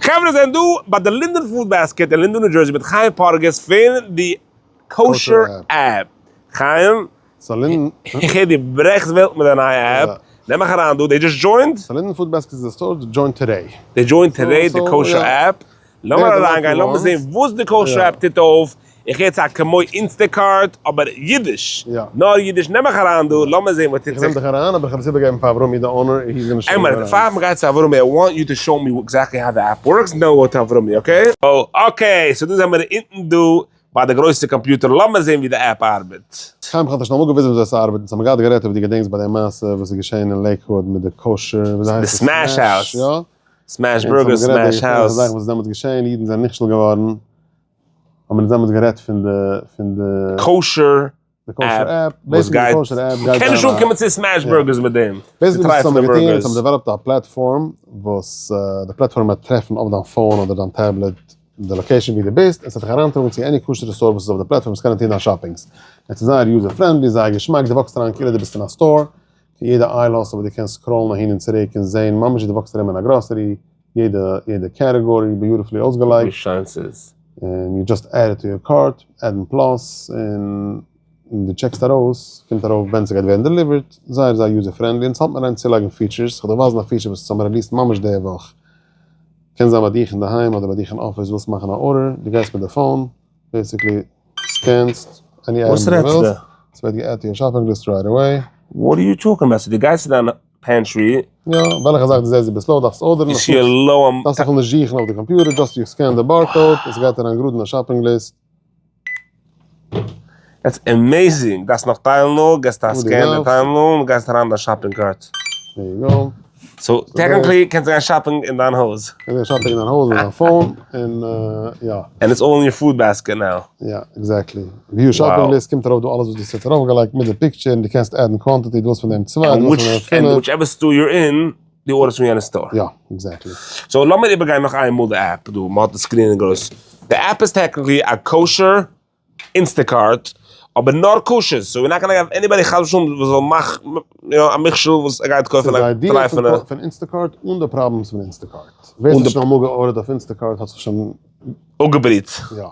חברה זענען דא ביי די Linden Food Basket אין לינדען ניו דזשערסי מיט חיים פארגעס פון די kosher app. חיים, איך הער דו ברעכסט וועלט מיט די נייע app, נעם מיך אריין דא, they just joined? So Linden Food Basket איז א store join today. They joined today די kosher app, לאמיר אריינגיין לאמיר זען וואס די kosher app טוט אויף, איך הער ס'איז א כמו Instacart אבער אידיש, נאר אידיש, נעם מיך אריין דא לאמיר זען וואס טוט זיך. איך נעם דיך אריין אבער איך האב עס איבערגעגעבן פאר אברומי די owner, he's gonna show you around. פאר מ'גייט צו אברומי I want you to show me exactly how the app works, now go to אברומי okay? Okay, so דא זעמיר אונטן דא ביי די גרויסע קאמפיוטער, לאמיר זען ווי די app ארבעט. חיים כ'האב דיר שוין אמאל געוויזן וויאזוי עס ארבעט, אונז האבן געהאט גערעדט אויב דו געדענקסט ביי די מעשה וואס איז געשען אין לעיקוואד מיט די kosher, וויאזוי הייסט עס? די Smash House. יא. Smash Burger, Smash House. זאכן וואס איז דעמאלטס געשען, אידן זענען נכשל געווארן, האבן אונז דעמאלטס גערעדט פון די, פון די. Kosher app, וואס גייט, מ'קען נישט אנקומען צו Smash Burgers מיט דעם, די טרייפענע burgers. זיי האבן developed א platform, וואס די platform וועט טרעפן אויף דיין phone אדער דיין טעבלעט די location ווי דו ביסט, עס וועט דיך אריינטראגן צו any כשר'ע store וואס איז אויף די platform, וואס קענען טון דיין shoppings. עס איז זייער user friendly, זייער געשמאק, דו walk סט אריין כאילו דו ביסט אין א store, יעדע aisle האסטו וואס דו קענסט scroll ן אהין און צוריק און זעהן ממש ווי דו walk סט ארום אין א גראסערי, יעדע יעדע category beautifully אויסגעלייגט. ווי שיין ס'איז. און you just add it to your cart, add ן plus, און דו טשעקסט ארויס, קומט ארויף ווען ס'גייט ווערן delivered, זייער זייער user friendly, און ס'האלט מיר איין צולייגן features, כ'וועל דיר ווייזן א feature וואס האמיר released ממש די וואך. קען זיין ביי דיך אינדערהיים אדער ביי דיך אין אפיס ווילסט מאכן א order, דו גייסט מיט די phone, basically scan סט any item דו ווילסט, ס'ווערט גע add ט to your shopping list right away. What are you talking about? So דו גייסט צו דיין pantry. יא, וועלכע זאך דו זעסט דו ביסט low דארפסט order ן, דארפסט אפילו נישט זוכן אויף די קאמפיוטער, just you scan די barcode, עס גייט אריין גראד אין א shopping list. That's amazing! דארפסט נאך Tylenol, געסט א scan די Tylenol און גייסט אריין אין דיין shopping cart. There you go. So technically קענסטו גיין shopping אין דיין הויז. קענסט גיין shopping אין דיין הויז מיט דיין phone און יא. And it's all in your food basket now. יא, exactly. View shopping list קומט ארויף דא אלעס וואס דו האסט יעצט ארויפגעלייגט מיט די picture און דו קענסט add ן quantity, דו ווילסט פון דעם צוויי, דו ווילסט פון דעם פינף. And whichever store you're in, דו order סט פון יענע store. יא, exactly. So לאמיר איבערגיין נאך איין מאל די app דא, מ'האט די screen אין גרויס. די app איז technically א kosher Instacart, אבער נאר kosher, so we're not gonna have anybody חס ושלום וואס זאל מאכן א מכשול וואס ער גייט קויפן א טרייפענע. ס'איז די idea פון Instacart אן די problems פון Instacart. ווער ס'האט שוין אמאל גע order ט אויף Instacart האט זיך שוין. אפגעבריט. יא.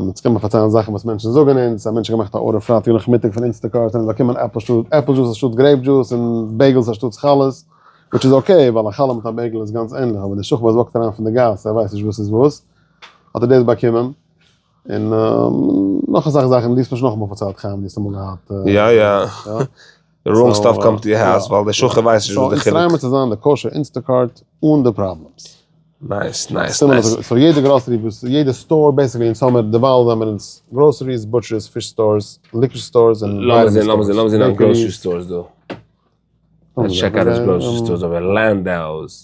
יעצט קען מען פארציילן זאכן וואס מענטשן זאגן אונז, א מענטש האט געמאכט א order פרייטאג נאכמיטאג פון Instacart און באקומען apple juice אנשטאט grape juice און bagels אנשטאט חלות, which איז okay ווייל א חלה מיט א bagel איז גאנץ ענליך, אבער דער שכן וואס walk ט אריין פון די גאס ער ווייסט נישט וואס איז וואס, האט ער דאס באקומען. און נאך אסאך זאכן, דו האסט מיר שוין נאכאמאל פארציילט חיים, דו האסט אמאל געהאט. יא יא. די wrong stuff קאמט to your house ווייל דער שכן ווייסט נישט וואס די חילוק. So אונז try מיר צו זיין די kosher Instacart אן די problems. Nice nice nice. So יעדע גראסערי וואס יעדע store basically אונז האמיר דערווייל זעמיר אונז groceries, butchers, fish stores, liquor stores און לאמיר זען לאמיר זען לאמיר זען דיין grocery stores דא. Let's check out his grocery stores over Landau's,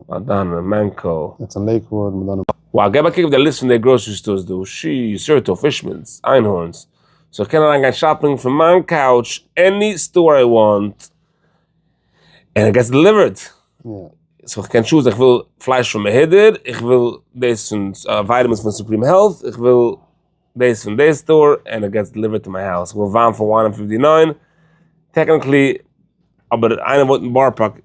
Madonna, Manco. It's in Lakewood, Madonna. Wow, געב א קוק אויף די list פון די grocery stores דא, שי, Certo, Fishman's, Einhorn's. So איך קען אריין גיין shopping פון מיין couch any store I want, and it gets delivered. So איך קען choose ן, איך וויל פלייש פון מהודר, איך וויל דאס פון vitamins פון Supreme Health, איך וויל דאס פון די store, and it gets delivered to my house. איך וויל וויין פון One 59, technically, אבער איינער וואוינט אין בארא פארק,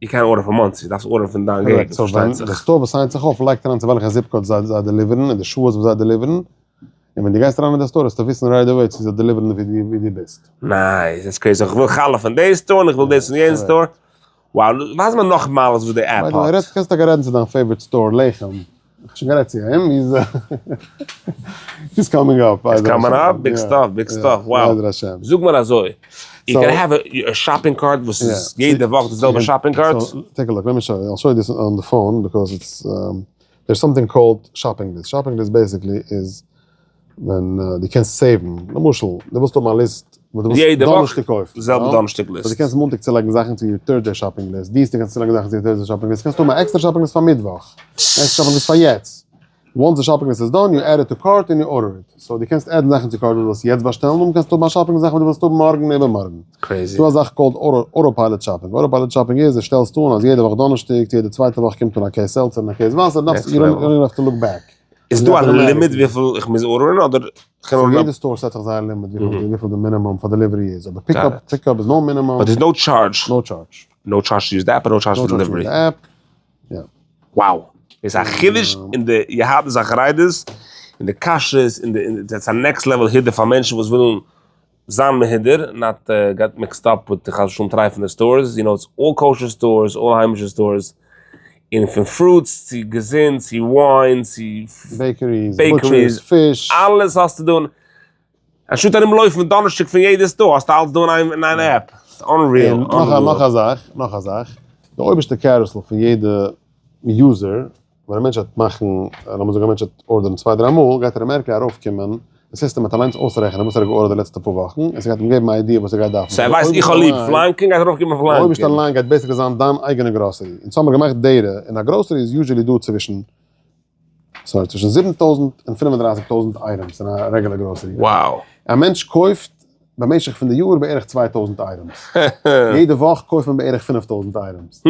you can't order פון מאנסי, דארפסט order ן פון דיין געגנט, פארשטייט זיך. די store וואס sign ט זיך אויף לייגט אריין צו וועלכע zip code זיי deliver ן און די שעות וואס זיי deliver ן, און ווען דו גייסט אריין אין די store וועסטו וויסן right away צו זיי deliver ן ווי דו ביסט. Nice, that's crazy, איך וויל חלה פון די store און איך וויל דאס פון יענע store, wow, ווייז מיר נאך מעלות וואס די app האט. קענסט טאקע רעדן צו דיין favorite store לחם, איך האב שוין גערעדט צו אים, he's coming up. He's coming up? Big stuff, big stuff, wow. זאג מיר אזוי, you can have a shopping cart וואס איז יעדע וואך די זעלבע shopping cart? Take a look, let me show you, I'll show you this on the phone because it's, there's something called shopping list, shopping list basically איז ווען דו קענסט save ן, למשל דו ווילסט האבן א list וואס דו ווילסט דאנערשטאג קויפן, זעלבע דאנערשטאג list, דו קענסט מאנטאג צולייגן זאכן צו your Thursday shopping list, דינסטאג קענסטו צולייגן זאכן צו your Thursday shopping list, קענסט האבן א עקסטערע shopping list פאר מיטוואך, עקסטערע shopping list פאר יעצט, once די shopping list איז done, you add it to cart און you order it, so דו קענסט add ן זאכן צו cart וואס דו ווילסט יעצט באשטעלן, און קענסט האבן א shopping זאכן וואס דו ווילסט האבן מארגן און איבערמארגן. Crazy. ס'דא א זאך called autopilot shopping, autopilot shopping איז דו שטעלסט אן אז יעדע וואך דאנערשטאג צו יעדע צווייטע וואך קומט אן א case seltzer און א case וואסער, דארפסט, you don't have to look back. איז דא א limit וויפיל איך מוז order ן אדער כ'קען order ן? יעדע store set זיך זייער limit וויפיל די מינימום פאר delivery איז, אבער pick up pick up איז no minimum. But there's no charge. No charge. No charge to use the app און no charge פאר delivery. די app, יא. Wow. דאס איז א חידוש אין די יהדות החרדית, אין די כשרות, אין די, דאס איז א next level הידור פאר מענטשן וואס ווילן זיין מהודר, not get mixed up with חס ושלום טרייפענע stores, you know it's all kosher stores, all היימישע stores, און פון fruits צו געזונט צו wine צו bakeries, butchers, פיש. אלעס האסטו דא, אנשטאט ארום לויפן דאנערשטאג פון יעדע store האסטו אלץ דא אין איין app, ס'איז unreal, unreal. נאך א זאך, נאך א זאך, די אויבערשטע carousel פון יעדע user, ווען א מענטש וועט מאכן, לאמיר זאגן א מענטש וועט order ן צוויי דריי מאל, גייט ער אמעריקע ארויפקומען, די סיסטעם וועט אליינס אויסרעכענען וואס ער האט גע order ט די לעצטע פאר וואכן, און ס'גייט אים געבן א idea וואס ער גייט דארפן. so ער ווייסט איך האב ליב פלאנקען, גייט ארויפקומען פלאנקען. די אויבערשטע line גייט basically זיין דיין אייגענע גראסערי. אונז האמיר געמאכט data, און א גראסערי איז usually דא צווישן, sorry, צווישן 7000 און 35,000 items אין א regular grocery. Wow. א מענטש קויפט במשך פון די יאר בערך 2000 items. יעדע וואך קויפט מען בערך 5000 items.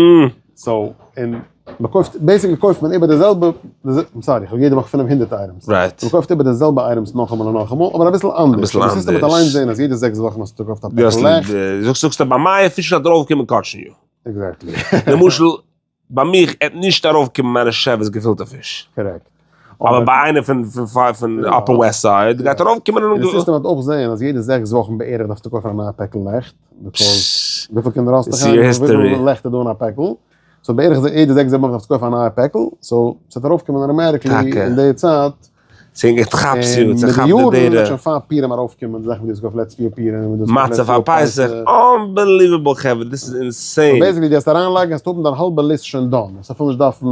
so, און מען קויפט, basically קויפט מען איבער די זעלבע, sorry, איך האב יעדע וואך 500 items. Right. מען קויפט איבער די זעלבע items נאכאמאל און נאכאמאל, אבער אביסל אנדערש. אביסל אנדערש. די סיסטעם וועט אליינס זען אז יעדע זעקס וואכן האסטו געקויפט א פעקל לעכט. זאגסטו ביי מיין פיש האט ארויפגעקומען קאטשעניו. Exactly. למשל, ביי מיך עט נישט ארויפקומען מיינע שעוועס געפילטע פיש. Correct. אבער ביי איינער פון פון Upper West Side גייט ארויפקומען און די סיסטעם וועט אויך זעהן אז יעדע זעקס וואכן בערך דארפסטו קויפן א נייע פעקל לעכט, because וויפיל קינדער האסטו חיים, וויפיל לעכט איז דא אין א פעקל, so בערך יעדע זעקס זיבן וואכן דארפסטו קויפן א נייע פעקל, so ס'וועט ארויפקומען automatically אין די צייט. ס'איז כאפסט יו, און מיט ס'כאפט די יארן די וועט data. שוין פאר פורים ארויפקומען די זאכן וואס דו האסט געקויפט לעצטע יאר פורים און דו האסט געקויפט מצה לעצטע פאר יאר פסח, פסח. Unbelievable חברה, דאס איז insane. Basically דו האסט אריינלייגן האסט האבן דיין האלבע list שוין done, האסט אפילו נישט דארפן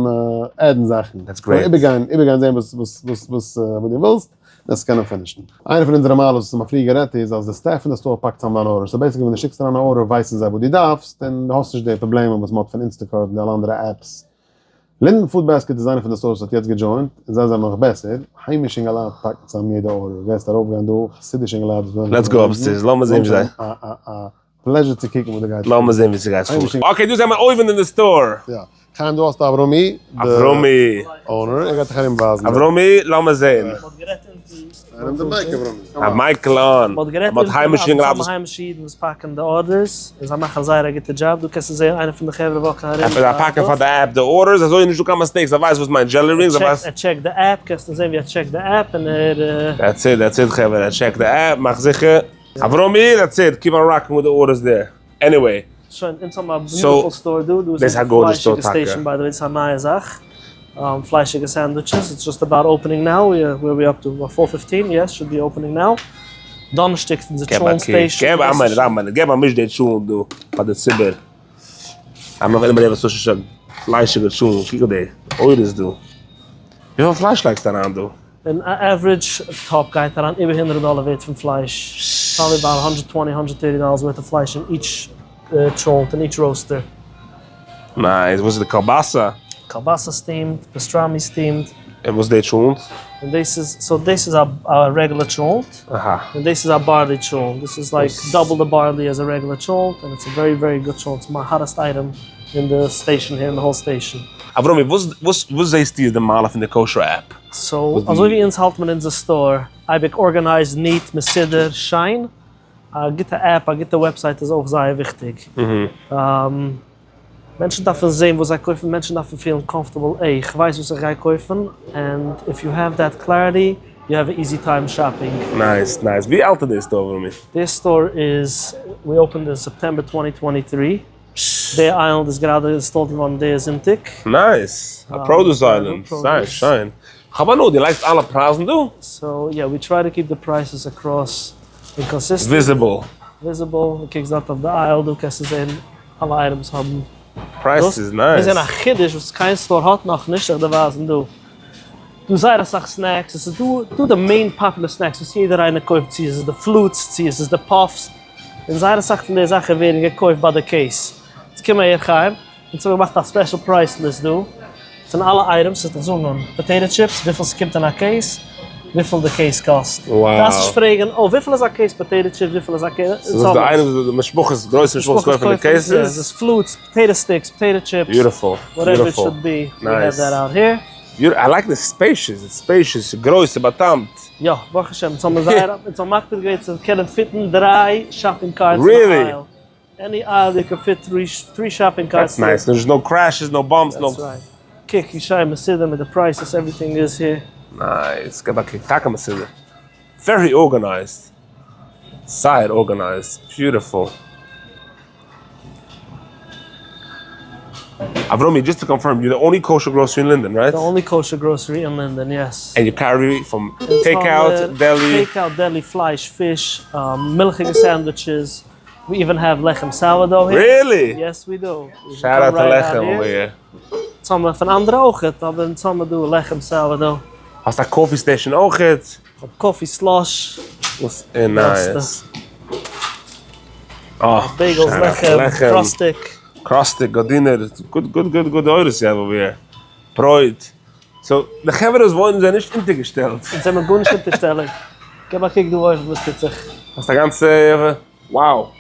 add ן זאכן. That's great. איבערגיין איבערגיין זען וואס וואס וואס וואס דו ווילסט, דאס קענען finish ן. איינע פון אונזערע מעלות וואס מ'האט פריער גערעדט איז אז די staff אין די store פאקט צאם דיין order, so basically ווען דו שיקסט אריין א order ווייסן זיי וואס דו דארפסט און דו האסט נישט די פראבלעמען וואס מ'האט פון Instacart און די אלע אנדערע apps. Linden Food Basket איז איינע פון די stores וואס האט יעצט גע join ט, און זיי זענען נאך בעסער, היימישע אינגעלייט פאקן צאם יעדע order, גייסט ארויפגיין דא, חסידישע אינגעלייט וואס וואוינען Let's go upstairs, לאמיר זען ווי זיי. א א pleasure צו קוקן וואס דא גייט פאר. לאמיר זען ווי ס'גייט פאר. Okay, דא זעמער אויבן אין די store. יא. חיים דא האסטו אברומי, די אברומי. Owner, ער גייט דיך ארום ווייזן. אברומי, לאמיר זען. מ'האט גערעדט אונטן. נעם די mic אברומי. א mic אן. מ'האט גערעדט מ'האט היימישע אינגעלייט אונטן אז היימישע אידן וואס פאקן די orders, און זיי מאכן זייער א גוטע דזשאב, דא קענסטו זען איינער פון די חברה walk ן ארום. זיי פאקן פאר די app די orders, אזוי איז נישטא קיין mistakes, זיי ווייסן וואס מיינט jelly rings, זיי ווייסן. ער check ט די app, קענסטו זען ווי ער check ט די app און ער. That's it, that's it חברה, ער check ט די app, מאך זיכער. אברומי, that's it, keep on rocking with די orders there. Anyway. שוין, אונז האבן א beautiful store דא, דא איז א פליישיגע station by the way, דאס איז א נייע זאך, פליישיגע sandwiches, it's just about opening now, where we up to, about four fifteen, yes, should be opening now, דאנערשטאג איז אונזער טשולענט station. געב א מינוט, א מינוט, געב א מיש די טשולענט דא פאר די ציבור, I'm not anybody וואס האט שוין פליישיגע טשולענט, קוק אויף די orders דא, וויפיל פלייש לייגסטו אריין דא? אין א average טאפ גייט אריין איבער הונדרעט דאלער ווערט פון פלייש, probably about hundred twenty hundred thirty dollars worth of פלייש אין each טשולנט אין each roaster. Nice, וואס איז די קאלבאסע? קאלבאסע steamed, pastrami steamed. און וואס איז די טשולנט? און דאס איז, so דאס איז א regular טשולנט. אהא. און דאס איז א barley טשולנט, דאס איז like double די barley as א regular טשולנט, און it's a very very good טשולנט, it's my hottest item אין די station here אין די whole station. אברומי, וואס וואס וואס זעסטו איז די מעלה פון די kosher app? So, אזוי ווי אונז האלט מען אונזער store אייביג organized, neat, מסודר, שיין, א גוטע app, א גוטע website איז אויך זייער וויכטיג. מענטשן דארפן זען וואס זיי קויפן, מענטשן דארפן פילן comfortable, איי, איך ווייס וואס איך גיי קויפן, and if you have that clarity, you have a easy time shopping. Nice, nice. ווי אלט איז די store אברומי? די store איז, we opened אין September 2023. די island איז גראדע installed געווארן די זונטאג. Nice! א produce island. זייער שיין. כ'האב הנאה, דו לייגסט אלע פרייזן דא? So yeah, we try to keep די prices across און consistent. Visible. Visible, דו קוקסט דארט אויף די aisle דא קענסטו זען אלע items האבן. Prices, nice. מיר זענען א חידוש וואס קיין store האט נאכנישט, איך דיר ווייזן דא. דא זייער אסאך snacks, עס איז דא דא די main popular snacks וואס יעדער איינער קויפט, צו עס איז די flutes, צו עס איז די puffs, און זייער אסאך פון די זאכן ווערן געקויפט ביי די case. יעצט קום אהער חיים, אונז האבן געמאכט א special price list דא, פון אלע items, וועט איך זאגן, potato chips, וויפיל ס'קומט אין א case, וויפיל די case קאסט. דארפסט נישט פרעגן, אוי וויפיל איז א case potato chips, וויפיל איז א case, ס'איז דאס די items וואס די משפחות, גרויסע משפחות קויפן די cases? יא, ס'איז flutes, potato sticks, potato chips, Beautiful, whatever it should be, we have that out here. I like the spacious, it's spacious, ס'איז גרויס, ס'איז בא'טעמ'ט. יא, ברוך השם, אונז האבן זייער, אונז האבן מקפיד געווען צו קענען fit ן דריי shopping carts אין א aisle. Any aisle you can fit three shopping carts. That's nice, there's no crashes, no bumps, no. That's right. קוק ווי שיין מסודר מיט די prices, everything is here. Nice, געב א קוק, טאקע מסודר. Very organized. זייער organized. Beautiful. אברומי, just to confirm, you're the only kosher grocery in Linden, right? The only kosher grocery in Linden, yes. And you carry from takeout, deli. Takeout, deli, פלייש, פיש, מילכיגע sandwiches. We even have lechem sourdough here. Really? Yes, we do. Shout out to lechem over here. צאמען פון אנדערע אויכעט, אבער אונז האמער דא lechem sourdough. האסט א coffee station אויכעט? כ'האב coffee slush. וואס איז nice. אה, Bagels, lechem, crostic. Crostic, גארדינער, good good good good orders you have over here. ברויט. So, די חברה וואס וואוינען זענען נישט אונטערגעשטעלט. אונז זעמער גארנישט אונטערשטעליג. געב א קוק דא אויבן וואס טוט זיך. האסט א גאנצע, wow,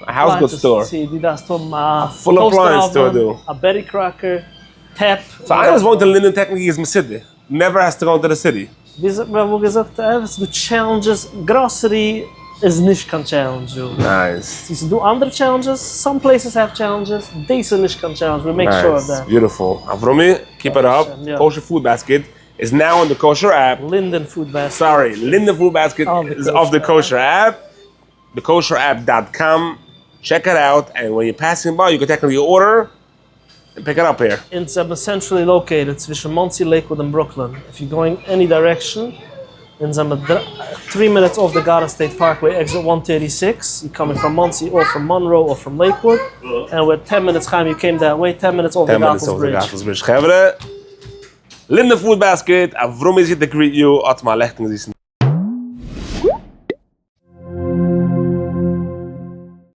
א house good store. צו דו דארפסט האבן א full appliance store דא. א Betty Crocker, טעפ. So איינער וואס וואוינט אין לינדען technically איז מסודר. Never has to go into the city. ווי האט מען אמאל געזאגט, עס איז דא challenges, גראסערי איז נישט קיין challenge דא. Nice. צו ס'איז דא אנדערע challenges, some places have challenges, דאס איז נישט קיין challenge, we make sure of that. Beautiful. אברומי, keep it up. Kosher Food Basket is now on the kosher app. Linden Food Basket. Sorry, Linden Food Basket איז אויף די kosher app. The kosher app dot com. Check it out, and when you're passing by, you can technically order and pick it up here. אונז זעמער centrally located צווישן מאנסי, לעיקוואד און ברוקלין. If you're going any direction, אונז זעמער three minutes off די גארטל State Parkway exit 136, you coming from מאנסי or from מאנרא or from לעיקוואד, and we're 10 minutes חיים you came that way, 10 minutes off די גארטלס bridge. חברה, Linden Food Basket, אברומי is here to greet you, האטס מיר א לעכטיגן זיסן.